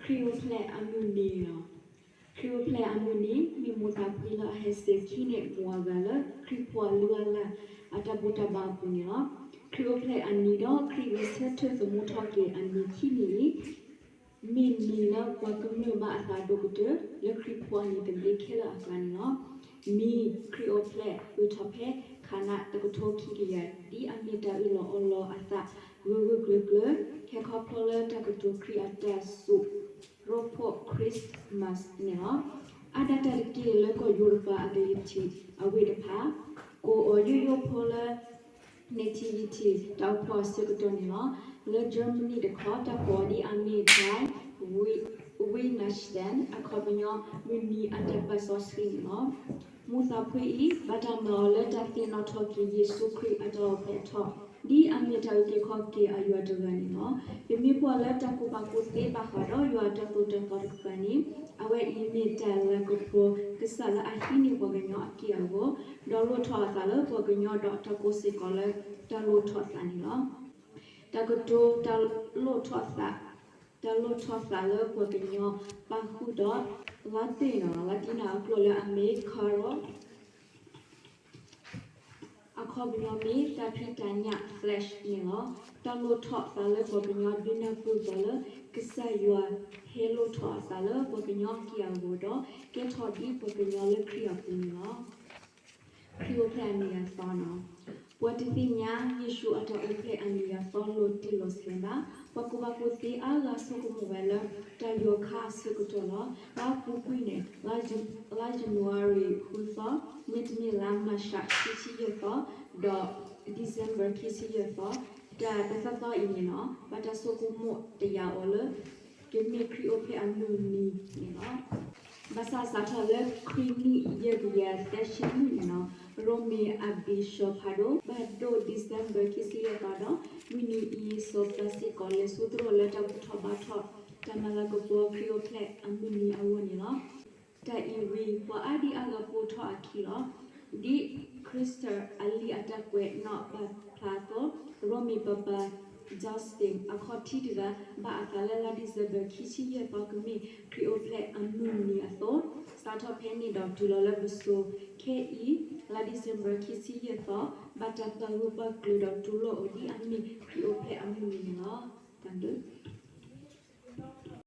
ခရံာ်အိၣ်ဖျဲၣ်အမုၢ်နံၤလီၤ. ခရံာ်အိၣ်ဖျဲၣ်အမုၢ်နံၤ မ့ၢ်မိၢ်သးဖှံလၢအဟဲစဲၤခံန့ၢ်မိၢ်အဂၤလၢ ခရံာ်ဖိအလုၢ်အလၢ်အတၢ်ဘူၣ်တၢ်ဘါအပူၤန့ၣ်လီၤ. ခရံာ်အိၣ်ဖျဲၣ်အနံၤဒီး ခရံာ်ဂဲၤဆၢထၢၣ်သမူထီၣ်က့ၤအနံၤခံနံၤအံၤ မ့ၢ်နံၤလၢပှၤကမျၢၢ်ဘၣ်အသးဒိၣ်ကတၢၢ် လၢခရံာ်ဖိအနံၤသဘျ့ခဲလၢာ်အကျါန့ၣ်လီၤ. မံၤခရံာ်အိၣ်ဖျဲၣ်အုၣ်ထီၣ်ဖဲ ခးနးတကထိခံကယၤ ဒ်အမ့ၢ်တၢ်အၢၣ်လီၤအီလီၤအသး ဂၢၢ်ဂၢၢ်ကျၢၤကျၢၤ ဟဲခီဖျိလၢတၢ်ကတိၤခရံာ်အတၢ်စိာ်ရိဖှိၣ် Christmas န့ၣ်လီၤ. အါဒၣ်တၢ်တက့ၢ်လၢကီၢ်ယူရပၤအကလံၤထံးအဝ့ၢ်တဖၣ် ကိးအီၤယိယိဖိလၢ Nativity တၢ်အိၣ်ဖှိၣ်အဆၢကတီၢ်န့ၣ်လီၤ. လၢ Germany တခီ တၢ်ကိးအီၤဒ်အမ့ၢ် Drei Weihnachten အခီပညီ မုၢ်နံၤအတၢ်ပာ်စီဆှံန့ၣ်လီၤ. မိၢ်သးဖှံအံၤ ဘၣ်တၢ်မၤအီၤလၢတၢ်သ့ၣ်နီၣ်ထီၣ်က့ၤယ့ၣ်ၡူးခရံာ်အတၢ်အိၣ်ဖျဲၣ်ထီၣ် ဒ်အမ့ၢ်တၢ်အုၣ်က့ၤခီၣ်က့ၤအယွၤတဂၤန့ၣ်လီၤ. ပမ့ၢ်ကွၢ်လၢတၢ်ကူၣ်ဘၣ်ကူၣ်သ့ဘၣ်ဃးဒီးယွၤအတၢ်သိၣ်တၢ်သီတကပၤန့ၣ် အဝဲအံၤမ့ၢ်တၢ်လၤကပီၤကစၢ်လၢအဟံးန့ၢ်ပှၤကညီအက့ၢ်အဂီၤ, ဒီးလိၣ်ထီၣ်အသးလၢပှၤကညီဒီးတၢ်ကိးစ့ၢ်ကီးလၢ တၢ်လိၣ်ထီၣ်သးန့ၣ်လီၤ. တၢ်ကတိၤတၢ်လိၣ်ထီၣ်သး, တၢ်လိၣ်ထီၣ်သးလၢပှၤကညီပာ်ဃုာ်ဒီး Latin နီၤ, Latina အကျိာ်လၢအမ့ၢ် Carol အခီပညီမ့ၢ်တၢ်ဖံးတၢ်ညၣ် flesh န့ၣ်လီၤ. တၢ်လိၣ်ထီၣ်သးလၢပှၤကညီဒုးနၢ်ပၢၢ်ပှၤလၢ ကစၢ်ယွၤဟဲလိၣ်ထီၣ်အသးလၢပှၤကညီအက့ၢ်အဂီၤဒီး ကဲထီၣ်ဒ်ပှၤကညီလၢခရံာ်အပူၤန့ၣ်လီၤ. ခရံာ်အိၣ်ဖျဲၣ်အမုၢ်နံၤအသီနီၤ. ပှၤတသ့ၣ်ညါယ့ၣ်ၡူးအတၢ်အိၣ်ဖျဲၣ်အမုၢ်နံၤအသီလီၤတံၢ်လီၤဆဲးဘၣ်. ပှၤကူၣ်ဘၣ်ကူၣ်သ့အါဂၤဆိကမိၣ်ဝဲလၢ တၢ်ယီၤခါအဆၢကတီၢ်လီၤ. လါပူၤကွံာ်န့ၣ် လါယနူၤအါရံၤ ဃုသီ, မ့တမ့ၢ်လါမၢ်ၡး ခံဆံယဲၢ်သီ, ဒီး December ခံဆံယဲၢ်သီ, တၢ်တသီသီအံၤန့ၣ်နီၤ ဘၣ်တၢ်ဆိကမိၣ်တယာ်အီၤလၢ ကမ့ၢ်ခရံာ်အိၣ်ဖျဲၣ်အမုၢ်နံၤန့ၣ်လီၤ. ဘၣ်ဆၣ်စးထီၣ်လၢခွံနံၣ်ယဲၢ်ကယၤသၢဆံလွံၢ်န့ၣ်နီၤ ရိမ့ၤအဘ့ၣ်စီၤဖးဒိၣ် ဘၣ်ဒိ December ခံဆံယဲၢ်သီဒီး မုၢ်နံၤအံၤ စီၤပၤစ့ၢ်ကီးလဲၤဆူသရိာ်လၢတၢ်ဘူၣ်ထီၣ်ဘါထီၣ် တၢ်မၤလၤကပီၤခရံာ်အိၣ်ဖျဲၣ်အမုၢ်နံၤအဂီၢ်န့ၣ်လီၤ. တၢ်အံၤဝံၤ ပှၤအါဒံအါဂၤပိာ်ထီၣ်အခံလီၤ. ဒ် Crystal အလံာ်အတၢ်ကွဲးနီၣ်ပာ်ဖျါအသိး ရိမ့ၤပၤပၤ Justin အခီၣ်ထံးတဂၤ ဘၣ်အသးလၢလါ December ခံဆံယဲၢ်သီ ကမ့ၢ်ခရံာ်အိၣ်ဖျဲၣ်အမုၢ်နံၤအသိး စးထီၣ်ဖဲန့ၣ်ဒီးတုၤလီၤလၢပစိၤခဲအံၤ လါ December ခံဆံယဲၢ်သီ ဘၣ်တၢ်ပာ်ဂၢၢ်ပာ်ကျၢၤဒီးတူၢ်လိာ်အီၤဒ်အမ့ၢ်ခရံာ်အိၣ်ဖျဲၣ်အမုၢ်နံၤန့ၣ်လီၤ. တၢ်ဘျုး